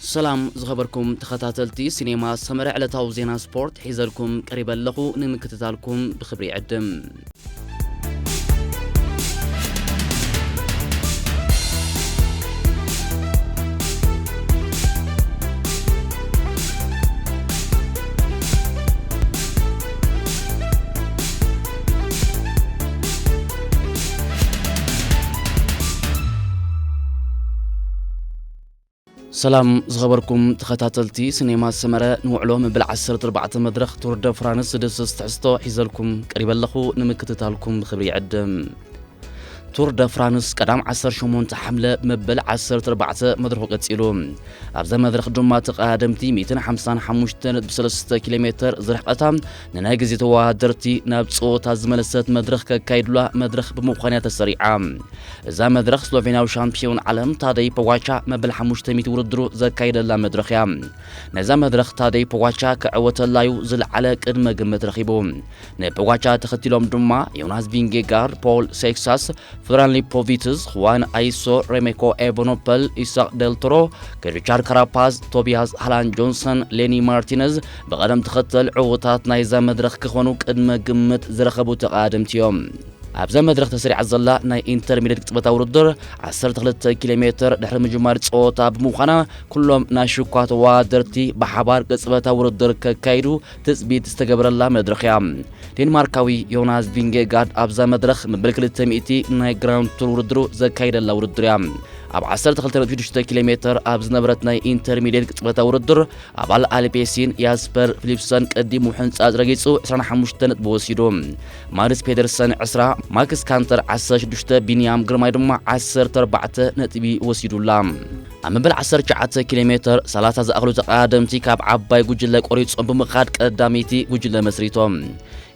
ሰላም ዝኸበርኩም ተኸታተልቲ ሲኔማ ሰመረ፣ ዕለታዊ ዜና ስፖርት ሒዘልኩም ቀሪበ ኣለኹ። ንምክትታልኩም ብኽብሪ ይዕድም። ሰላም ዝኸበርኩም ተኸታተልቲ ሲኔማ ሰመረ፣ ንውዕሎ መበል ዓሰርተ ኣርባዕተ መድረኽ ቱር ደ ፍራንስ ዝድስስ ትሕዝቶ ሒዘልኩም ቀሪበ ኣለኹ። ንምክትታልኩም ብኽብሪ ይዕድም። ቱር ደ ፍራንስ ቀዳም ዓሰርተ ሸሞንተ ሓምለ መበል ዓሰርተ ኣርባዕተ መድረኹ ቀጺሉ። ኣብዛ መድረኽ ድማ ተቐዳደምቲ ሚእትን ሓምሳን ሓሙሽተ ነጥቢ ሰለስተ ኪሎ ሜተር ዝርሕቐታ ንናይ ግዜ ተወዳደርቲ ናብ ጸወታ ዝመለሰት መድረኽ ከካይድላ መድረኽ ብምዃን እያ ተሰሪዓ። እዛ መድረኽ ስሎቬንያዊ ሻምፒዮን ዓለም ታደይ ፖጋቻ መበል ሓሙሽተ ሚእቲ ውድድሩ ዘካይደላ መድረኽ እያ። ነዛ መድረኽ ታደይ ፖጋቻ ክዕወተላዩ ዝለዓለ ቅድመ ግምት ረኺቡ። ንፖጋቻ ተኸቲሎም ድማ ዮናስ ቪንጌጋርድ፣ ፖል ሴክሳስ፣ ፍሎሪያን ሊፖቪትስ፣ ሁዋን ኣይሶ፣ ሬሜኮ ኤቨኖፐል፣ ኢሳቅ ደልቶሮ፣ ሪቻርድ ካራፓዝ፣ ቶቢያስ ሃላን ጆንሰን፣ ሌኒ ማርቲነዝ ብቐደም ተኸተል ዕዉታት ናይዛ መድረኽ ክኾኑ ቅድመ ግምት ዝረኸቡ ተቐዳደምቲ እዮም። ኣብዛ መድረኽ ተሰሪዓ ዘላ ናይ ኢንተርሚድየት ቅጽበታዊ ውድድር ዓሰርተ ክልተ ኪሎ ሜተር ድሕሪ ምጅማር ጸወታ ብምዃና፣ ኩሎም ናይ ሽኳ ተወዳደርቲ ብሓባር ቅጽበታዊ ውድድር ከካይዱ ትጽቢት ዝተገብረላ መድረኽ እያ። ዴንማርካዊ ዮናስ ቪንጌጋርድ ኣብዛ መድረኽ መበል ክልተ ሚእቲ ናይ ግራንድ ቱር ውድድሩ ዘካይደላ ውድድር እያ። ኣብ ዓሰርተ ክልተ ነጥቢ ሽዱሽተ ኪሎ ሜተር ኣብ ዝነበረት ናይ ኢንተርሚድየት ቅጽበታዊ ውድድር፣ ኣባል ኣልቤሲን ያስፐር ፊሊፕሰን ቀዲሙ ሕንጻጽ ረጊጹ ዕስራን ሓሙሽተ ነጥቢ ወሲዱ። ማድስ ፔደርሰን ዕስራ፣ ማክስ ካንተር ዓሰርተ ሽዱሽተ፣ ቢንያም ግርማይ ድማ ዓሰርተ ኣርባዕተ ነጥቢ ወሲዱላ። ኣብ መበል ዓሰርተ ትሽዓተ ኪሎ ሜተር፣ ሰላሳ ዝኣኽሉ ተቐዳደምቲ ካብ ዓባይ ጉጅለ ቆሪጾም ብምኻድ ቀዳመይቲ ጉጅለ መስሪቶም።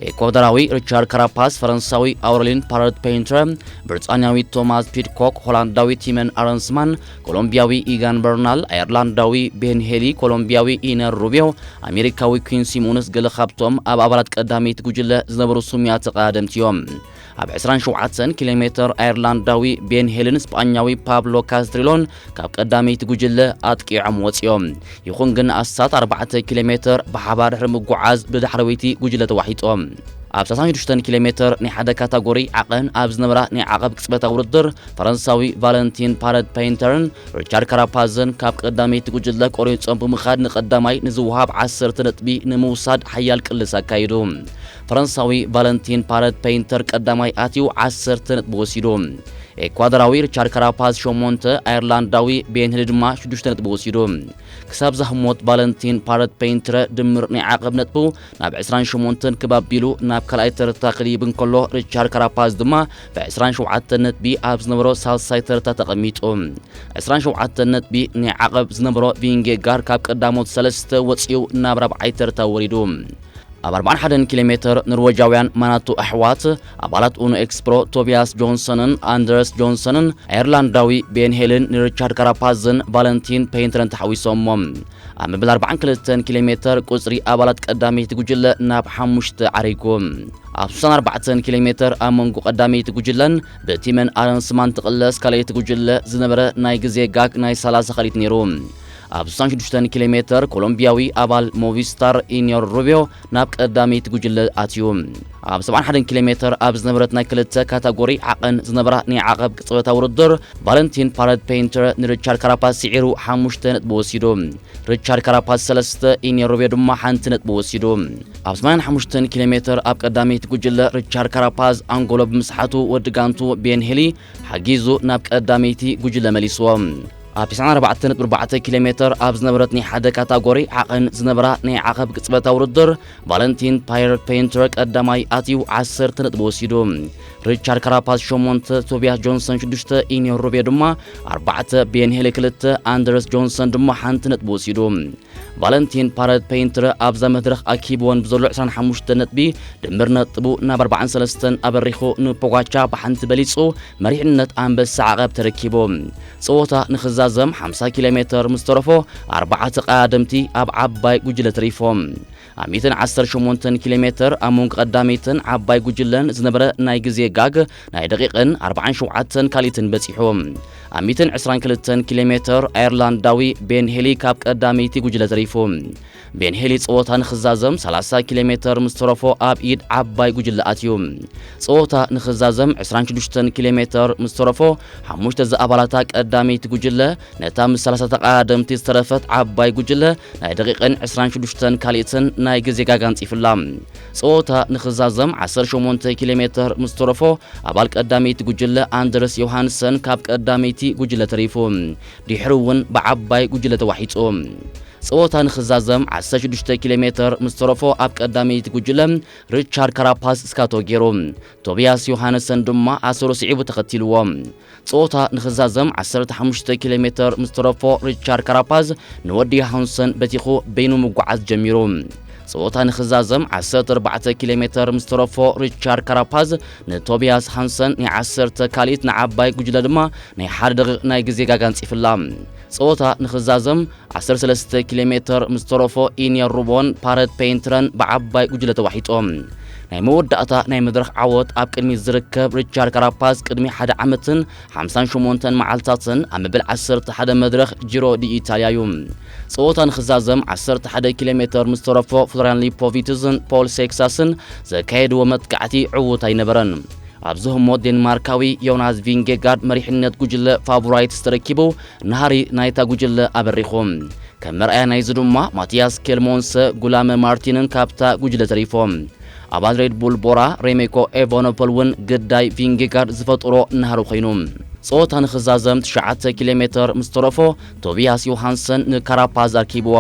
ኤኳዶራዊ ሪቻርድ ካራፓስ፣ ፈረንሳዊ ኣውረሊን ፓረት ፔንትረ፣ ብሪጣንያዊ ቶማስ ፒድኮክ፣ ሆላንዳዊ ቲመን ኣረንስማን፣ ኮሎምቢያዊ ኢጋን በርናል፣ ኣየርላንዳዊ ቤን ሄሊ፣ ኮሎምቢያዊ ኢነር ሩቢዮ፣ ኣሜሪካዊ ኩዊን ሲሞንስ ገለ ካብቶም ኣብ ኣባላት ቀዳመይቲ ጉጅለ ዝነበሩ ስሙያት ተቐዳደምቲ እዮም። ኣብ ዕስራን ሸውዓተን ኪሎ ሜተር ኣየርላንዳዊ ቤን ሄልን ስጳኛዊ ፓብሎ ካስትሪሎን ካብ ቀዳመይቲ ጉጅለ ኣጥቂዖም ወጺኦም። ይኹን ግን ኣስታት ኣርባዕተ ኪሎ ሜተር ብሓባር ድሕሪ ምጉዓዝ ብዳሕረወይቲ ጉጅለ ተዋሒጦም። ኣብ ሰላሳን ሽዱሽተን ኪሎ ሜተር ናይ ሓደ ካታጎሪ ዓቐን ኣብ ዝነበራ ናይ ዓቐብ ቅጽበታዊ ውድድር፣ ፈረንሳዊ ቫለንቲን ፓረት ፔንተርን ሪቻርድ ካራፓዝን ካብ ቀዳመይቲ ጉጅለ ቆሪጾም ብምኻድ ንቐዳማይ ንዝወሃብ ዓሰርተ ነጥቢ ንምውሳድ ሓያል ቅልስ ኣካይዱ። ፈረንሳዊ ቫለንቲን ፓረት ፔንተር ቀዳማይ ኣትዩ ዓሰርተ ነጥቢ ወሲዱ። ኤኳዶራዊ ሪቻርድ ካራፓዝ ሸሞንተ፣ ኣየርላንዳዊ ቤን ሄሊ ድማ ሽዱሽተ ነጥቢ ወሲዱ። ክሳብ ዛህሞት ቫለንቲን ፓረት ፔንትረ ድምር ናይ ዓቐብ ነጥቡ ናብ ዕስራን ሸሞንተን ክብ ኣቢሉ ናብ ካልኣይ ተርታ ክድይብ እንከሎ፣ ሪቻርድ ካራፓዝ ድማ ብዕስራን ሸውዓተን ነጥቢ ኣብ ዝነበሮ ሳልሳይ ተርታ ተቐሚጡ። ዕስራን ሸውዓተን ነጥቢ ናይ ዓቐብ ዝነበሮ ቪንጌጋር ካብ ቀዳሞት ሰለስተ ወጺኡ ናብ ራብዓይ ተርታ ወሪዱ። ኣብ ኣርባዓን ሓደን ኪሎ ሜተር ኖርወጃውያን ማናቱ ኣሕዋት ኣባላት ኡኖ ኤክስፕሮ ቶቢያስ ጆንሰንን ኣንደርስ ጆንሰንን ኣየርላንዳዊ ቤን ሄልን ንሪቻርድ ካራፓዝን ቫለንቲን ፔንትረን ተሓዊሶሞ። ኣብ መበል ኣርባዓን ክልተን ኪሎ ሜተር ቁጽሪ ኣባላት ቀዳመይቲ ጉጅለ ናብ ሓሙሽተ ዓሪጉ። ኣብ ስሳን ኣርባዕተን ኪሎ ሜተር ኣብ መንጎ ቀዳመይቲ ጉጅለን ብቲመን ኣረንስማን ትቕለስ ካልኣይቲ ጉጅለ ዝነበረ ናይ ግዜ ጋግ ናይ ሰላሳ ካልኢት ነይሩ። ኣብ ስሳን ሽዱሽተን ኪሎ ሜተር ኮሎምቢያዊ ኣባል ሞቪስታር ኢኒዮር ሩቢዮ ናብ ቀዳመይቲ ጉጅለ ኣትዩ። ኣብ ሰብዓን ሓደን ኪሎ ሜተር ኣብ ዝነበረት ናይ ክልተ ካታጎሪ ዓቐን ዝነበራ ናይ ዓቐብ ቅጽበታዊ ውድድር፣ ቫለንቲን ፓረድ ፔይንተር ንሪቻርድ ካራፓስ ስዒሩ ሓሙሽተ ነጥቢ ወሲዱ። ሪቻርድ ካራፓስ ሰለስተ፣ ኢኒዮር ሩቢዮ ድማ ሓንቲ ነጥቢ ወሲዱ። ኣብ ሰማንያን ሓሙሽተን ኪሎ ሜተር ኣብ ቀዳመይቲ ጉጅለ ሪቻርድ ካራፓስ ኣንጎሎ ብምስሓቱ፣ ወዲ ጋንቱ ቤን ሄሊ ሓጊዙ ናብ ቀዳመይቲ ጉጅለ መሊስዎ። ኣብ ተስዓን ኣርባዕተን ነጥቢ ኣርባዕተ ኪሎ ሜተር ኣብ ዝነበረት ናይ ሓደ ካታጎሪ ዓቐን ዝነበራ ናይ ዓቐብ ቅጽበታዊ ውድድር፣ ቫለንቲን ፓየር ፔይንተር ቀዳማይ ኣትዩ ዓሰርተ ነጥቢ ወሲዱ። ሪቻርድ ካራፓስ ሸሞንተ፣ ቶቢያስ ጆንሰን ሽዱሽተ፣ ኢኒዮር ሩቢዮ ድማ ኣርባዕተ፣ ቤን ሄሊ ክልተ፣ ኣንደርስ ጆንሰን ድማ ሓንቲ ነጥቢ ወሲዱ። ቫለንቲን ፓረድ ፔይንተር ኣብዛ መድረኽ ኣኪብወን ብዘሎ ዕስራን ሓሙሽተ ነጥቢ ድምር ነጥቡ ናብ ኣርባዓን ሰለስተን ኣበሪኹ ንፖጋቻ ብሓንቲ በሊጹ መሪሕነት ኣንበሳ ዓቐብ ተረኪቡ። ጸወታ ንኽዛዘም ሓምሳ ኪሎ ሜተር ምስ ተረፎ ኣርባዓ ተቐዳደምቲ ኣብ ዓባይ ጉጅለ ተሪፎም። ኣብ ሚእትን ዓሰርተ ሸሞንተን ኪሎ ሜተር ኣብ መንጎ ቀዳመይትን ዓባይ ጉጅለን ዝነበረ ናይ ግዜ ጋግ ናይ ደቂቕን ኣርባዓን ሸውዓተን ካልኢትን በጺሑ። ኣብ ሚእትን ዕስራን ክልተን ኪሎ ሜትር ኣየርላንዳዊ ቤን ሄሊ ካብ ቀዳመይቲ ጉጅለ ተሪፉ። ቤን ሄሊ ጸወታ ንኽዛዘም ሰላሳ ኪሎ ሜትር ምስ ተረፎ ኣብ ኢድ ዓባይ ጉጅለ ኣትዩ። ጸወታ ንኽዛዘም ዕስራን ሽዱሽተን ኪሎ ሜትር ምስ ተረፎ ሓሙሽተ ዝኣባላታ ቀዳመይቲ ጉጅለ ነታ ምስ ሰላሳ ተቐዳደምቲ ዝተረፈት ዓባይ ጉጅለ ናይ ደቂቕን ዕስራን ሽዱሽተን ካልኢትን ናይ ግዜ ጋጋ ኣንጺፍላ። ጸወታ ንኽዛዘም ዓሰርተ ሸሞንተ ኪሎ ሜትር ምስ ተረፎ ኣባል ቀዳመይቲ ጉጅለ ኣንደርስ ዮሃንሰን ካብ ቀዳመይቲ ጉጅለ ተሪፉ። ድሕሩ እውን ብዓባይ ጉጅለ ተዋሒጡ። ጸወታ ንኽዛዘም ዓሰርተ ሽዱሽተ ኪሎ ሜትር ምስ ተረፎ ኣብ ቀዳመይቲ ጉጅለ ሪቻርድ ካራፓዝ እስካቶ ገይሩ። ቶቢያስ ዮሃንሰን ድማ ኣሰሩ ስዒቡ ተኸቲልዎ። ጸወታ ንኽዛዘም ዓሰርተ ሓሙሽተ ኪሎ ሜትር ምስ ተረፎ ሪቻርድ ካራፓዝ ንወዲ ሃንሰን በቲኹ በይኑ ምጓዓዝ ጀሚሩ። ጸወታ ንኽዛዘም ዓሰርተ ኣርባዕተ ኪሎ ሜትር ምስ ተረፎ ሪቻርድ ካራፓዝ ንቶቢያስ ሃንሰን ናይ ዓሰርተ ካልኢት ንዓባይ ጉጅለ ድማ ናይ ሓደ ደቂቕ ናይ ግዜ ጋጋ ኣንጺፍላ። ጸወታ ንኽዛዘም ዓሰርተ ሰለስተ ኪሎ ሜትር ምስ ተረፎ ኢንየር ሩቦን ፓረት ፔይንትረን ብዓባይ ጉጅለ ተዋሒጦም። ናይ መወዳእታ ናይ መድረኽ ዓወት ኣብ ቅድሚት ዝርከብ ሪቻርድ ካራፓዝ ቅድሚ ሓደ ዓመትን ሓምሳን ሸሞንተን መዓልታትን ኣብ መበል ዓሰርተ ሓደ መድረኽ ጂሮ ዲ ኢታልያ እዩ። ጸወታ ንኽዛዘም ዓሰርተ ሓደ ኪሎ ሜትር ምስ ተረፎ ፍሎሪያን ሊፖቪትዝን ፖል ሴክሳስን ዘካየድዎ መጥቃዕቲ ዕዉት ኣይነበረን። ኣብዚ ህሞት ዴንማርካዊ ዮናስ ቪንጌጋርድ መሪሕነት ጉጅለ ፋቮራይትስ ተረኪቡ ናህሪ ናይታ ጉጅለ ኣበሪኹ። ከም መርኣያ ናይዚ ድማ ማቲያስ ኬልሞንሰ፣ ጉላመ ማርቲንን ካብታ ጉጅለ ተሪፎም። ኣባል ሬድ ቡል ቦራ ሬሜኮ ኤቫኖፖል እውን ግዳይ ቪንጌጋርድ ዝፈጥሮ ናህሪ ኮይኑ። ጸወታ ንኽዛዘም ትሽዓተ ኪሎ ሜትር ምስ ተረፎ ቶቢያስ ዮሃንሰን ንካራፓዝ ኣርኪብዎ።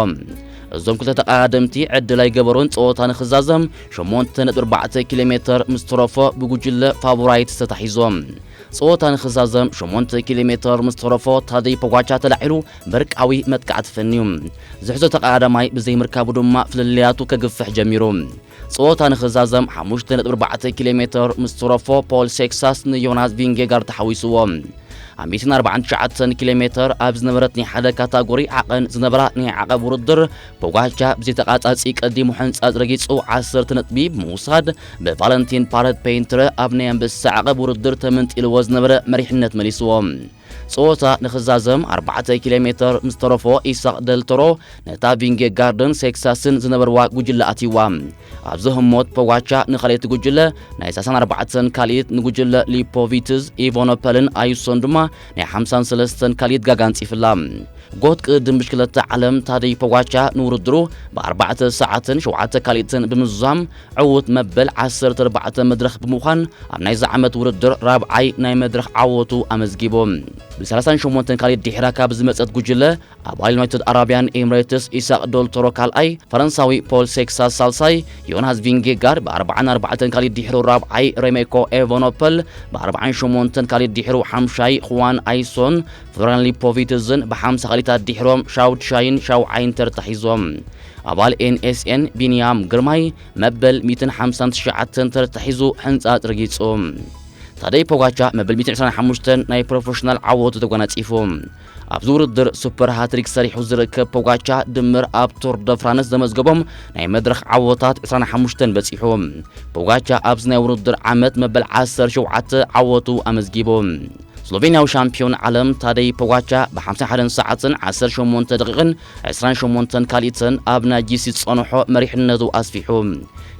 እዞም ክልተ ተቐዳደምቲ ዕድል ኣይገበሩን። ጸወታ ንኽዛዘም ሸሞንተ ነጥቢ ኣርባዕተ ኪሎ ሜትር ምስ ተረፎ ብጉጅለ ፋቮራይትስ ተታሒዞም። ጸወታ ንኽዛዘም ሸሞንተ ኪሎ ሜትር ምስ ተረፎ ታደይ ፖጋቻ ተላዒሉ በርቃዊ መጥቃዕቲ ፈንዩ። ዝሕዞ ተቐዳዳማይ ብዘይምርካቡ ድማ ፍልልያቱ ከግፍሕ ጀሚሩ። ጸወታ ንኽዛዘም ሓሙሽተ ነጥቢ ኣርባዕተ ኪሎ ሜትር ምስ ተረፎ ፖል ሴክሳስ ንዮናስ ቪንጌጋርድ ተሓዊስዎ። ኣብ ሚእትን ኣርባዓን ትሽዓተን ኪሎ ሜትር ኣብ ዝነበረት ናይ ሓደ ካታጎሪ ዓቐን ዝነበራ ናይ ዓቐብ ውድድር ፖጋቻ ብዘይተቓጻጺ ቀዲሙ ሕንጻጽ ረጊጹ ዓሰርተ ነጥቢ ብምውሳድ ብቫለንቲን ፓረት ፔይንትረ ኣብ ናይ ኣንበሳ ዓቐብ ውድድር ተመንጢልዎ ዝነበረ መሪሕነት መሊስዎ። ጸወታ ንኽዛዘም ኣርባዕተ ኪሎ ሜትር ምስ ተረፎ ኢሳቕ ደልቶሮ ነታ ቪንጌጋርድን ሴክሳስን ዝነበርዋ ጉጅለ ኣትይዋ። ኣብዚ ህሞት ፖጋቻ ንኻልኣይቲ ጉጅለ ናይ ሰላሳን ኣርባዕተን ካልኢት ንጉጅለ ሊፖቪትዝ ኢቮኖፐልን ኣዩሶን ድማ ናይ ሓምሳን ሰለስተን ካልኢት ጋጋ ኣንጺፍላ። ጎት ቅድድም ብሽክለታ ዓለም ታደይ ፖጋቻ ንውድድሩ ብኣርባዕተ ሰዓትን ሸውዓተ ካልኢትን ብምዝዛም ዕዉት መበል ዓሰርተ ኣርባዕተ መድረኽ ብምዃን ኣብ ናይዚ ዓመት ውድድር ራብዓይ ናይ መድረኽ ዓወቱ ኣመዝጊቡ። ብሰላሳን ሸሞንተን ካልኢት ድሒራ ካብ ዝመጸት ጉጅለ ኣባል ዩናይትድ ኣረብያን ኤምሬትስ ኢሳቕ ዶልቶሮ ካልኣይ፣ ፈረንሳዊ ፖል ሴክሳስ ሳልሳይ፣ ዮናስ ቪንጌጋርድ ብኣርባዓን ኣርባዕተን ካልኢት ድሒሩ ራብዓይ፣ ሬሜኮ ኤቨኖፐል ብኣርባዓን ሸሞንተን ካልኢት ድሒሩ ሓምሻይ፣ ኹዋን ኣይሶን፣ ፍሎሪያን ሊፖቪትዝን ብሓምሳ ካልኢታት ድሒሮም ሻውድሻይን ሻውዓይን ተርታ ሒዞም። ኣባል ኤንኤስኤን ቢንያም ግርማይ መበል ሚእትን ሓምሳን ትሽዓተን ተርታ ሒዙ ሕንጻጽ ረጊጹ። ታደይ ፖጋቻ መበል ሚእትን ዕስራን ሓሙሽተን ናይ ፕሮፌሽናል ዓወቱ ተጎናጺፉ። ኣብዚ ውድድር ሱፐር ሃትሪክ ሰሪሑ ዝርከብ ፖጋቻ ድምር ኣብ ቱር ደ ፍራንስ ዘመዝገቦም ናይ መድረኽ ዓወታት ዕስራን ሓሙሽተን በጺሑ። ፖጋቻ ኣብዚ ናይ ውድድር ዓመት መበል ዓሰርተ ሸውዓተ ዓወቱ ኣመዝጊቡ። ስሎቬንያዊ ሻምፒዮን ዓለም ታደይ ፖጋቻ ብ ሓምሳን ሓደን ሰዓትን ዓሰርተ ሸሞንተ ደቂቕን ዕስራን ሸሞንተን ካልኢትን ኣብ ናይ ጂሲ ዝጸንሖ መሪሕነቱ ኣስፊሑ።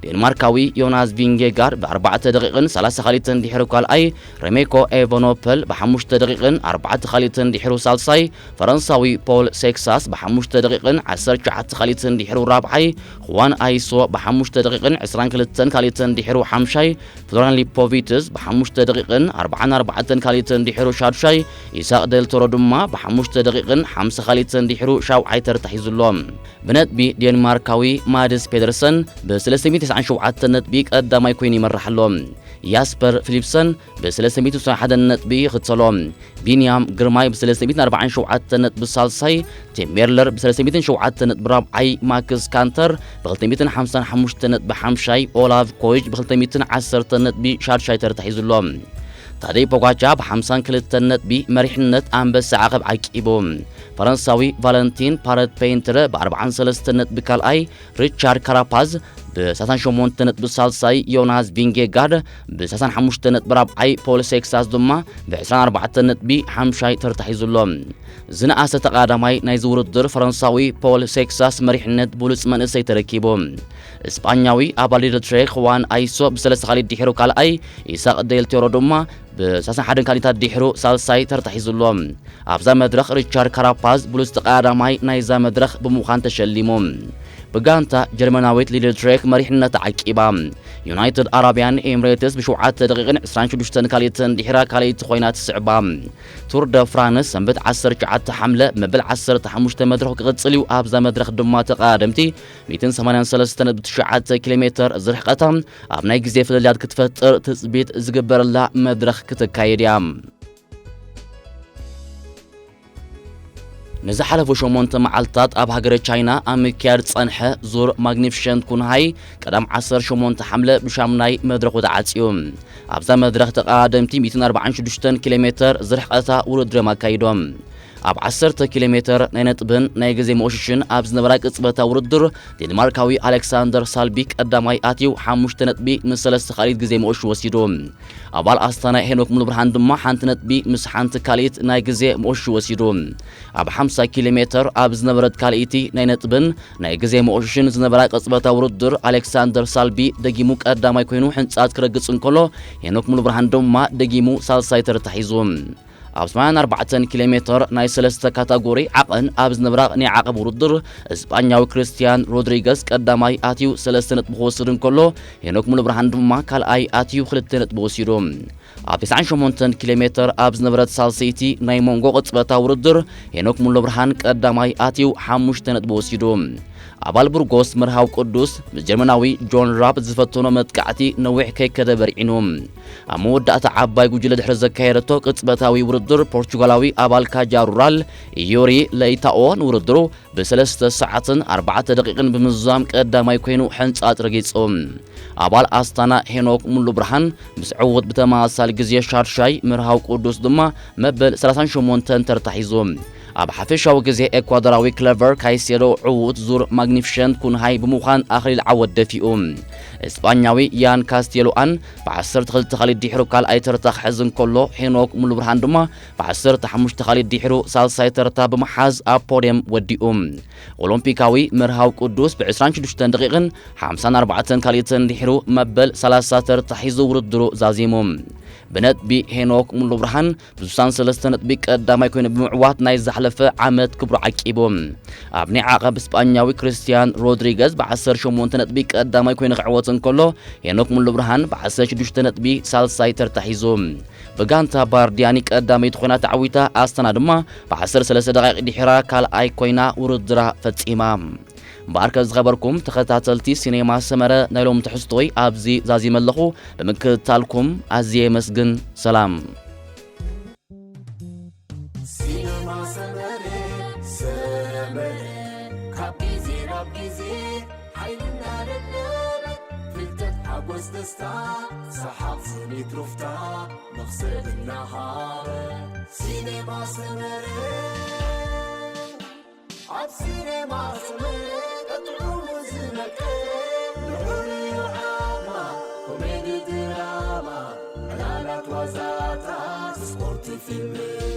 ዴንማርካዊ ዮናስ ቪንጌጋርድ ብ ኣርባዕተ ደቂቕን ሰላሳ ካልኢትን ድሒሩ ካልኣይ፣ ሬሜኮ ኤቨኖፐል ብ ሓሙሽተ ደቂቕን ኣርባዕተ ካልኢትን ድሒሩ ሳልሳይ፣ ፈረንሳዊ ፖል ሴክሳስ ብ ሓሙሽተ ደቂቕን ዓሰርተ ትሽዓተ ካልኢትን ድሒሩ ራብዓይ፣ ኹዋን ኣይሶ ብ ሓሙሽተ ደቂቕን ዕስራን ክልተን ካልኢትን ድሒሩ ሓምሻይ፣ ፍሎሪያን ሊፖቪትስ ብ ሓሙሽተ ደቂቕን ኣርባዓን ኣርባዕተን ካልኢትን ድሒሩ ሻዱሻይ፣ ኢሳቕ ደልቶሮ ድማ ብ ሓሙሽተ ደቂቕን ሓምሳ ካልኢትን ድሒሩ ሻውዓይ ተርታ ሒዙ ኣሎ። ብነጥቢ ዴንማርካዊ ማድስ ፔደርሰን ብ ሰለስተ ሚእትን ተስዓን ሸውዓተን ነጥቢ ቀዳማይ ኮይኑ ይመርሕ ኣሎ። ያስፐር ፊሊፕሰን ብ ሰለስተ ሚእትን ሓደን ነጥቢ ይኽተሎ። ቢንያም ግርማይ ብ ሰለስተ ሚእትን ኣርባዓን ሸውዓተን ነጥቢ ሳልሳይ፣ ቲም ሜርለር ብ ሰለስተ ሚእትን ሸውዓተን ነጥቢ ራብዓይ፣ ማክስ ካንተር ብ ክልተ ሚእትን ሓምሳን ሓሙሽተን ነጥቢ ሓምሻይ፣ ኦላቭ ኮይጅ ብ ክልተ ሚእትን ዓሰርተን ነጥቢ ሻድሻይ ተርታ ሒዙ ኣሎ። ታደይ ፖጋቻ ብ ሓምሳን ክልተን ነጥቢ መሪሕነት ኣንበሳ ዓቐብ ዓቂቡ። ፈረንሳዊ ቫለንቲን ፓረት ፔይንትረ ብ ኣርባዓን ሰለስተን ነጥቢ ካልኣይ፣ ሪቻርድ ካራፓዝ ብ ሰላሳን ሸሞንተ ነጥቢ ሳልሳይ፣ ዮናስ ቪንጌጋርድ ብ ሰላሳን ሓሙሽተ ነጥቢ ራብዓይ፣ ፖል ሴክሳስ ድማ ብ ዕስራን ኣርባዕተን ነጥቢ ሓምሻይ ተርታሒዙ ኣሎ። ዝነኣሰ ተቓዳማይ ናይዚ ውድድር ፈረንሳዊ ፖል ሴክሳስ መሪሕነት ብሉጽ መንእሰይ ተረኪቡ። እስጳኛዊ ኣባል ሊድል ትሬክ ዋን ኣይሶ ብሰለስተ ካልኢት ድሒሩ ካልኣይ፣ ኢሳቅ ዴል ቴሮ ድማ ብ ሰላሳን ሓደን ካልኢታት ድሒሩ ሳልሳይ ተርታሒዙ ኣሎ። ኣብዛ መድረኽ ሪቻርድ ካራፓዝ ብሉጽ ተቓዳማይ ናይዛ መድረኽ ብምዃን ተሸሊሙ። ብጋንታ ጀርመናዊት ሊድል ትሬክ መሪሕነት ዓቂባ። ዩናይትድ ኣረብያን ኤምሬትስ ብሸውዓተ ደቂቕን ዕስራን ሽዱሽተን ካልኢትን ድሒራ ካልኣይቲ ኮይና ትስዕባ። ቱር ደ ፍራንስ ሰንበት ዓሰርተ ትሽዓተ ሓምለ መበል ዓሰርተ ሓሙሽተ መድረኽ ክቕጽል እዩ። ኣብዛ መድረኽ ድማ ተቐዳደምቲ ሚእትን ሰማንያን ሰለስተን ነጥቢ ትሽዓተ ኪሎ ሜተር ዝርሕቀታ ኣብ ናይ ግዜ ፍልልያት ክትፈጥር ትጽቢት ዝግበረላ መድረኽ ክትካየድ እያ። ንዝሓለፉ ሸሞንተ መዓልታት ኣብ ሃገረ ቻይና ኣብ ምክያድ ጸንሐ ዙር ማግኒፊሸንት ኩንሃይ ቀዳም ዓሰርተ ሸሞንተ ሓምለ ብሻምናይ መድረኹ ተዓጽዩ። ኣብዛ መድረኽ ተቐዳደምቲ ሚእትን ኣርባዓን ሽዱሽተን ኪሎ ሜተር ዝርሕቀታ ውድድር እዮም ኣካይዶም። ኣብ ዓሰርተ ኪሎ ሜተር ናይ ነጥብን ናይ ግዜ መወሽሽን ኣብ ዝነበራ ቅጽበታ ውድድር ዴንማርካዊ ኣሌክሳንደር ሳልቢ ቀዳማይ ኣትዩ ሓሙሽተ ነጥቢ ምስ ሰለስተ ካልኢት ግዜ መወሽ ወሲዱ። ኣባል ኣስታና ሄኖክ ሙሉብርሃን ድማ ሓንቲ ነጥቢ ምስ ሓንቲ ካልኢት ናይ ግዜ መወሽ ወሲዱ። ኣብ ሓምሳ ኪሎ ሜተር ኣብ ዝነበረት ካልኢቲ ናይ ነጥብን ናይ ግዜ መወሽሽን ዝነበራ ቅጽበታ ውድድር ኣሌክሳንደር ሳልቢ ደጊሙ ቀዳማይ ኮይኑ ሕንጻት ክረግጽ እንከሎ ሄኖክ ሙሉብርሃን ድማ ደጊሙ ሳልሳይ ተርታሒዙ። ኣብ ሰማንያን ኣርባዕተን ኪሎ ሜተር ናይ ሰለስተ ካታጎሪ ዓቐን ኣብ ዝነብራ ናይ ዓቐብ ውድድር እስጳኛዊ ክርስቲያን ሮድሪገስ ቀዳማይ ኣትዩ ሰለስተ ነጥቢ ክወስድ እንከሎ ሄኖክ ሙሉብርሃን ድማ ካልኣይ ኣትዩ ክልተ ነጥቢ ወሲዱ። ኣብ ተስዓን ሸሞንተን ኪሎ ሜተር ኣብ ዝነበረት ሳልሰይቲ ናይ መንጎ ቅጽበታ ውድድር ሄኖክ ሙሉብርሃን ቀዳማይ ኣትዩ ሓሙሽተ ነጥቢ ወሲዱ። ኣባል ብርጎስ መርሃው ቅዱስ ምስ ጀርመናዊ ጆን ራፕ ዝፈተኖ መጥቃዕቲ ነዊሕ ከይከደ በርዒኑ። ኣብ መወዳእታ ዓባይ ጉጅለ ድሕሪ ዘካየደቶ ቅጽበታዊ ውድድር ፖርቹጋላዊ ኣባል ካጃ ሩራል ዮሪ ለይታኦ ንውድድሩ ብሰለስተ ሰዓትን ኣርባዕተ ደቂቕን ብምዝዛም ቀዳማይ ኮይኑ ሕንጻጽ ረጊጹ። ኣባል ኣስታና ሄኖክ ሙሉ ብርሃን ምስ ዕዉት ብተመሳሳሊ ግዜ ሻድሻይ መርሃው ቅዱስ ድማ መበል ሰላሳን ሸሞንተን ተርታ ሒዙ። ኣብ ሓፈሻዊ ግዜ ኤኳዶራዊ ክለቨር ካይሴዶ ዕዉት ዙር ማግኒፊሸንት ኩንሃይ ብምዃን ኣኽሊል ዓወት ደፊኡ። እስጳኛዊ ያን ካስቴሎኣን ብ ዓሰርተ ክልተ ካልኢት ድሒሩ ካልኣይ ተርታ ክሕዝ እንከሎ ሄኖክ ሙሉ ብርሃን ድማ ብ ዓሰርተ ሓሙሽተ ካልኢት ድሒሩ ሳልሳይ ተርታ ብምሓዝ ኣብ ፖድየም ወዲኡ። ኦሎምፒካዊ መርሃው ቅዱስ ብ ዕስራን ሽዱሽተን ደቂቕን ሓምሳን ኣርባዕተን ካልኢትን ድሒሩ መበል ሰላሳ ተርታ ሒዙ ውድድሩ ዛዚሙ። ብነጥቢ ሄኖክ ሙሉ ብርሃን ብ ስሳን ሰለስተ ነጥቢ ቀዳማይ ኮይኑ ብምዕዋት ናይ ዝሓለፈ ዓመት ክብሩ ዓቂቡ። ኣብ ናይ ዓቐብ ስጳኛዊ ክርስቲያን ሮድሪገዝ ብ ዓሰርተ ሸሞንተ ነጥቢ ቀዳማይ ኮይኑ ክዕወት እንከሎ ሄኖክ ሙሉ ብርሃን ብ ዓሰርተ ሽዱሽተ ነጥቢ ሳልሳይ ተርታ ሒዙ። ብጋንታ ባርዲያኒ ቀዳመይቲ ኮይና ተዓዊታ ኣስታና ድማ ብ ዓሰርተ ሰለስተ ደቂቕ ድሒራ ካልኣይ ኮይና ውድድራ ፈጺማ። እምበኣርከ ዝኸበርኩም ተኸታተልቲ ሲኔማ ሰመረ ናይ ሎም ትሕዝቶይ ኣብዚ ዛዚመ ኣለኹ። ብምክትታልኩም ኣዝየ የመስግን። ሰላም። ሲኔማ ሰመረ፣ ሰመረ፣ ካብ ግዜ ናብ ግዜ ሓይልና ደለበ፣ ፍልጠት ሓጎስ ደስታ፣ ሰሓቕ ስኒት ሩፍታ፣ መኽሰብ እናሃበ። ሲኔማ ሰመረ፣ ኣብ ሲኔማ ሰመረ፣ ቀጥዑ ዝመቀ፣ ንዑ ንዩ ዓማ፣ ኮሜዲ ድራማ፣ ዕላላት ዋዛታት፣ ስፖርት ፊልም፣